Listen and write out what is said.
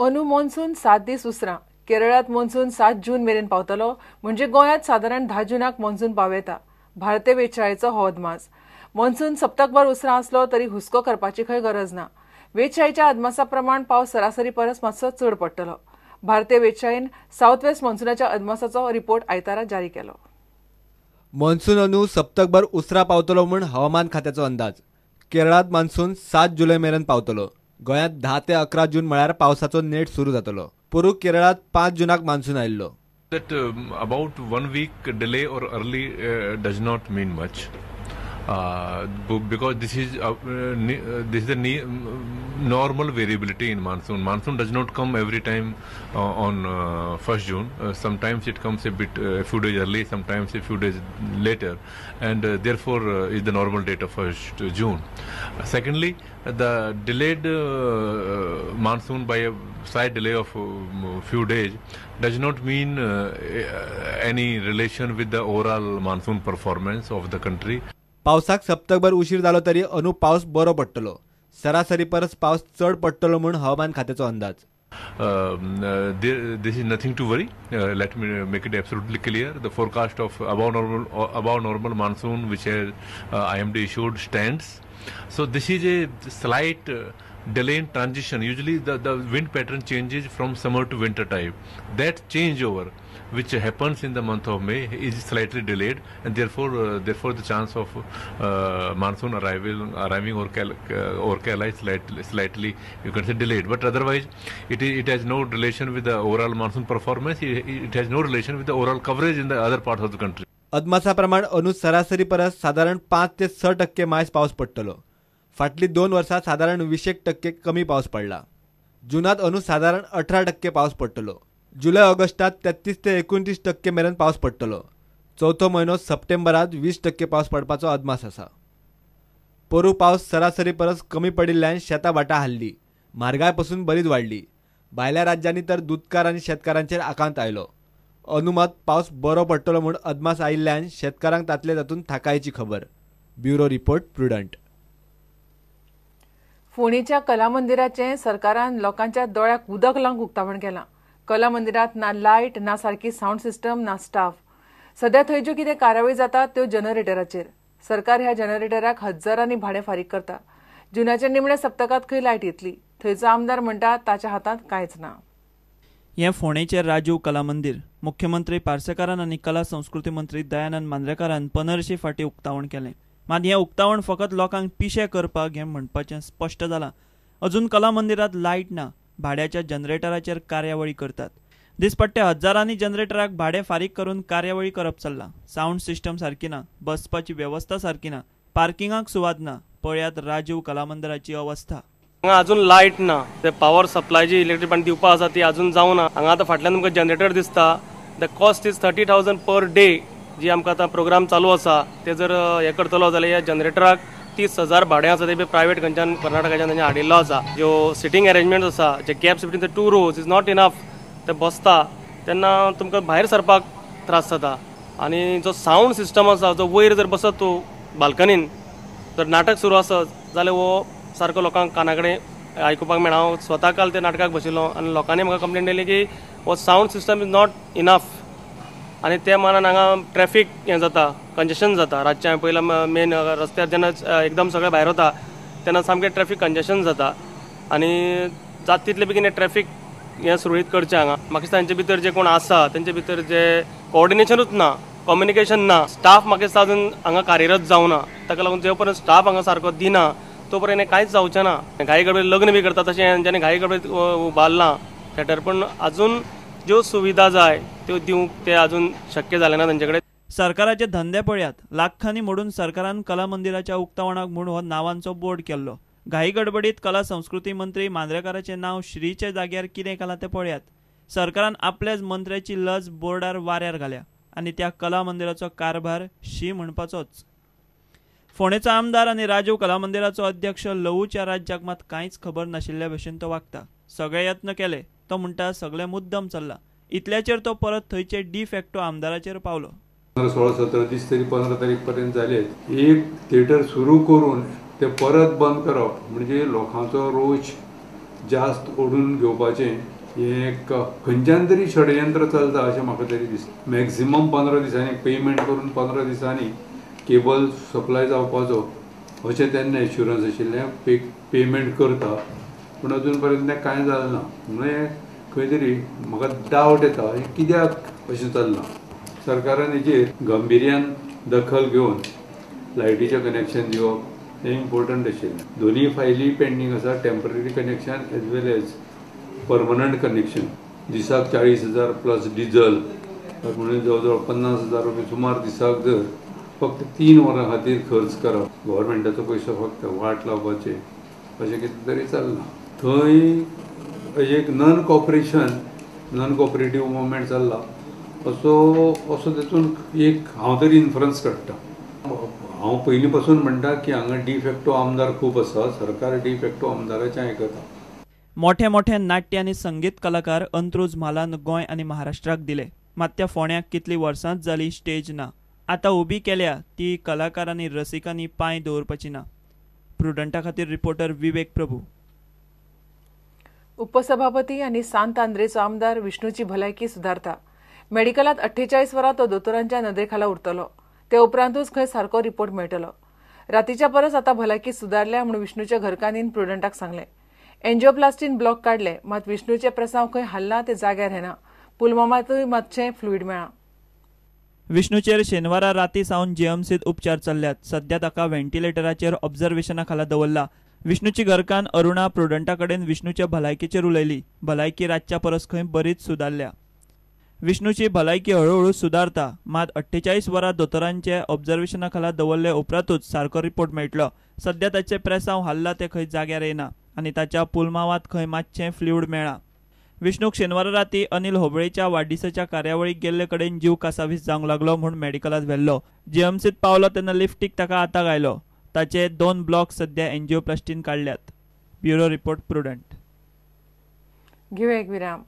अंदू मॉन्सून 7 दीस उसरां. केरळांत मॉन्सून 7 जून मेरेन पावतलो, म्हणजे गोंयांत सादारण 10 जुनाक मॉन्सून पावयता. भारतीय वेधशाळेचो हो अदमास. मॉन्सून सप्तकभर उसरां आसलो तरी हुस्को करपाची खंय गरज ना. वेधशाळेच्या अदमासा प्रमाण पावस सरासरी परस मातसो चड पडटलो. भारतीय वेधशाळेन सावथ वेस्ट मॉन्सूनाच्या अदमासाचो रिपोर्ट आयतारा जारी केलो. मॉन्सून अंदू सप्तकभर उसरां पावतलो म्हूण हवामान खात्याचो अंदाज. केरळांत मॉन्सून 7 जुलय मेरेन पावतलो. गोंयांत 10 ते 11 जून म्हळ्यार पावसाचो नेट सुरू जातलो. पोरू केरळांत 5 जुनाक मान्सून आयिल्लो. That about 1 week delay or early does not mean much, because this is the normal variability in monsoon. Monsoon does not come every time on 1st June. Sometimes it comes a bit a few days early, sometimes a few days later, and therefore is the normal date of 1st June. Secondly, the delayed monsoon by a slight delay of few days does not mean any relation with the overall monsoon performance of the country. पावसाक सप्तकभर उशीर जालो तरी अंदू पावस बरो पडटलो. सरासरी परस पावस चड पडटलो म्हूण हवामान खात्याचो अंदाज. This is nothing to worry. Let me make it absolutely clear. The forecast of above normal monsoon which IMD issued stands. So this is a slight delay in transition. Usually the wind pattern changes from summer to winter type. That changeover which happens in the month of May is slightly delayed, and therefore the chance of monsoon arriving or Kerala is slightly, you can say, delayed. But otherwise it has no relation with the overall monsoon performance. It has no relation with the overall coverage in the other parts of the country. अदमासा प्रमाण अंदू सरासरी परस सादारण 5 ते 6% मायज पावस पडटलो. फाटली 2 वर्सां सादारण 20% कमी पावस पडला. जुनात अंदू सादारण 18% पावस पडटलो. जुलय ऑगस्टात 33 ते 29% मेरेन पावस पडटलो. चवथो म्हयनो सप्टेंबरात 20% पावस पडपाचो अदमास आसा. पोरू पावस सरासरी परस कमी पडिल्ल्यान शेतां भाटां हाल्ली. म्हारगाय पसून बरीच वाडली. भायल्या राज्यांनी तर दुदकार आनी शेतकारांचेर आकांत आयलो. अंदू मात पावस बरो पडटलो म्हूण अदमास आयिल्ल्यान शेतकारांक तातले तातूंत थाकायची खबर. Bureau report, Prudent. फोंडेच्या कला मंदिराचें सरकारान लोकांच्या दोळ्याक उदक लावन उक्तावण केलां. कला मंदिरात ना लायट, ना सारकी सावंड सिस्टम, ना स्टाफ. सध्या थंय ज्यो कितें कार्यावळी जातात त्यो जनरेटराचेर. सरकार ह्या जनरेटराक हजारांनी भाडें फारीक करता. जुनाच्या निमण्या सप्तकांत खंय लायट येतली? थंयचो आमदार म्हणटा ताच्या हातांत कांयच ना. हें फोंडेचें राजीव कला मंदिर मुख्यमंत्री पार्सेकारान आनी कला संस्कृती मंत्री दयानंद मांद्रेकारान 15 फाटीं उक्तावण केलें. मात हें उक्तावण फकत लोकांक पिशें करपाक हें म्हणपाचें स्पश्ट जालां. अजून कला मंदिरांत लायट ना. भाड्याच्या जनरेटराचेर कार्यावळी करतात. दिसपट्टे हजारांनी जनरेटराक भाडें फारीक करून कार्यावळी करप चल्लां. सावंड सिस्टम सारकी ना, बसपाची वेवस्था सारकी ना, पार्किंगाक सुवात ना. पळयात राजीव कला मंदिराची अवस्था. हांगा अजून लायट ना. ते पावर सप्लाय जी इलेक्ट्रीक पाणी दिवपा आसा ती अजून जावना. हांगा आतां फाटल्यान तुमकां जनरेटर दिसता. The cost is 30,000 per day. जी आमकां आतां प्रोग्राम चालू आसा ते जर हें करतलो जाल्यार ह्या जनरेटराक 30,000 भाडें आसा. ते प्रायवेट खंयच्यान कर्नाटकाच्यान तांणी हाडिल्लो आसा. ज्यो सिटींग अरेंजमेंट आसा, जे gaps between the 2 rows is not enough. ते बसता तेन्ना तुमकां भायर सरपाक त्रास जाता. आनी जो सावंड सिस्टम आसा, जो वयर जर बसत तूं बाल्कनीन जर नाटक सुरू आसत जाल्यार हो सारको लोकांक काना कडेन आयकुपाक मेळना. हांव स्वता काल त्या नाटकाक बशिल्लो आनी लोकांनी म्हाका कंप्लेन दिली की हो sound system is not enough. आनी त्या मानान हांगा ट्रॅफीक हें जाता, कंजेशन जाता. रातचें हांवें पयलें मेन रस्त्यार जेन्ना एकदम सगळें भायर वता तेन्ना सामकें ट्रॅफीक कंजेशन जाता. आनी जाता तितले बेगीन हें ट्रॅफीक हें सुरळीत करचें. हांगा म्हाका दिसता तांचे भितर जे कोण आसा तेंचे भितर जे कोऑर्डिनेशनूच ना, कम्युनिकेशन ना. स्टाफ म्हाका दिसता अजून हांगा कार्यरत जावना. ताका लागून जे पर्यंत स्टाफ हांगा सारको दिना तो पर्यंत कांयच जावचें ना. घाई गडबडीत लग्न बी करता तशें हेंच्यांनी घाई गडबडीत उबारलां थिएटर, पूण अजून ज्यो सुविधा जाय त्यो दिवंक ते अजून शक्य जालें ना तांचे कडेन. सरकाराचे धंदे पळयात. लाखांनी मोडून सरकारान कला मंदिराच्या उक्तावणाक म्हूण हो नांवांचो बोर्ड केल्लो. घाई गडबडीत कला संस्कृती मंत्री मांद्रेकाराचें नांव श्रीच्या जाग्यार कितें केलां तें पळयात. सरकारान आपल्याच मंत्र्याची लज बोर्डार वाऱ्यार घाल्या आनी त्या कला मंदिराचो कारभार शी म्हणपाचोच. फोंडेचो आमदार आनी राजीव कला मंदिराचो अध्यक्ष लवूच्या राज्याक मात कांयच खबर नाशिल्ल्या भशेन तो वागता. सगळे यत्न केले, तो म्हणटा सगळे मुद्दम चल्ला. इतल्याचेर तो परत थंयचे डी फॅक्टो आमदाराचेर पावलो. 16-17 दीस तरी 15 तारीख पर्यंत जाले. एक थिएटर सुरू करून ते परत बंद करप म्हणजे लोकांचो रोष जास्त ओडून घेवपाचें हें एक खंयच्यान तरी षडयंत्र चलता अशें म्हाका तरी दिसता. मॅक्झिमम 15 दिसांनी पेमेंट करून 15 दिसांनी केबल सप्लाय जावपाचो अशें तेन्ना एश्युरन्स आशिल्लें. पेमेंट करता पूण अजून पर्यंत तें कांय जालें ना. म्हणून खंय तरी म्हाका डावट येता हें कित्याक अशें चल्लां. सरकारान हेजेर गंभिर्यान दखल घेवन लायटीचें कनेक्शन दिवप हें इम्पोर्टंट आशिल्लें. दोनूय फायली पेंडींग आसा, temporary connection as well as permanent connection. दिसाक 40,000 प्लस डिजल म्हणून जवळ जवळ 50,000 रुपये सुमार दिसाक जर फक्त 3 वरां खातीर खर्च करप, गव्हर्मेंटाचो पयसो फक्त वाट लावपाचें अशें कितें तरी चल्लां. थंय एक नॉन कॉपरेटीव मुवमेंट चल्ला असो असो तेतून एक हांव तरी इन्फ्लुएन्स काडटा. हांव पयलीं पासून म्हणटा की हांगा डिफेक्टो आमदार खूब आसा, सरकार डिफेक्टो आमदाराचें आयकता. मोठे मोठे नाट्य आनी संगीत कलाकार अंत्रुज म्हालान गोंय आनी महाराष्ट्राक दिले. मात त्या फोंड्याक कितली वर्सांच जाली स्टेज ना. आतां उबी केल्या ती कलाकारांनी रसिकांनी पांय दवरपाची ना. प्रुडंटा खातीर रिपोर्टर विवेक प्रभू. उपसभापती आनी सांत आंद्रेचो आमदार विष्णूची भलायकी सुदारता. मेडिकलांत 48 वरां तो दोतोरांच्या नदरेखाला उरतलो. ते उपरांतूच खंय सारको रिपोर्ट मेळटलो. रातीच्या परस आतां भलायकी सुदारल्या म्हूण विष्णूच्या घरकान्नीन प्रुडंटाक सांगलें. एन्जियोप्लास्टीन ब्लॉक काडले मात विष्णूचे प्रसाव खंय हल्ला ते जाग्यार येना. पुलमामातूय मातशें फ्लुईड मेळ्ळां. विष्णूचेर शेनवारा राती सावन जीएमसीत उपचार चल्ल्यात. सध्या ताका व्हेंटिलेटराचेर ऑब्झर्वेशना खाला दवरला. विष्णूची घरकान्न अरुणा प्रुडंटा कडेन विष्णूच्या भलायकेचेर उलयली. भलायकी रातच्या परस खंय बरीच सुदारल्या. विष्णूची भलायकी हळूहळू सुदारता मात 48 वरां दोतोरांचे ऑब्झर्वेशना खाला दवरले उपरांतूच सारको रिपोर्ट मेळटलो. सध्या ताचे प्रेसांव हल्ला ते खंय जाग्यार येना आनी ताच्या पुलमावात खंय मातशें फ्लुईड मेळ्ळां. विष्णूक शेनवारा राती अनिल होबळेच्या वाडदिसाच्या कार्यावळीक गेल्ले कडेन जीव कासावीस जावंक लागलो म्हूण मेडिकलांत व्हेल्लो. जीएमसीत पावलो तेन्ना लिफ्टीक ताका आताक आयलो. ताचे 2 ब्लॉक सध्या एन्जियोप्लास्टीन काडल्यात. Bureau report, Prudent. घेवया एक विराम.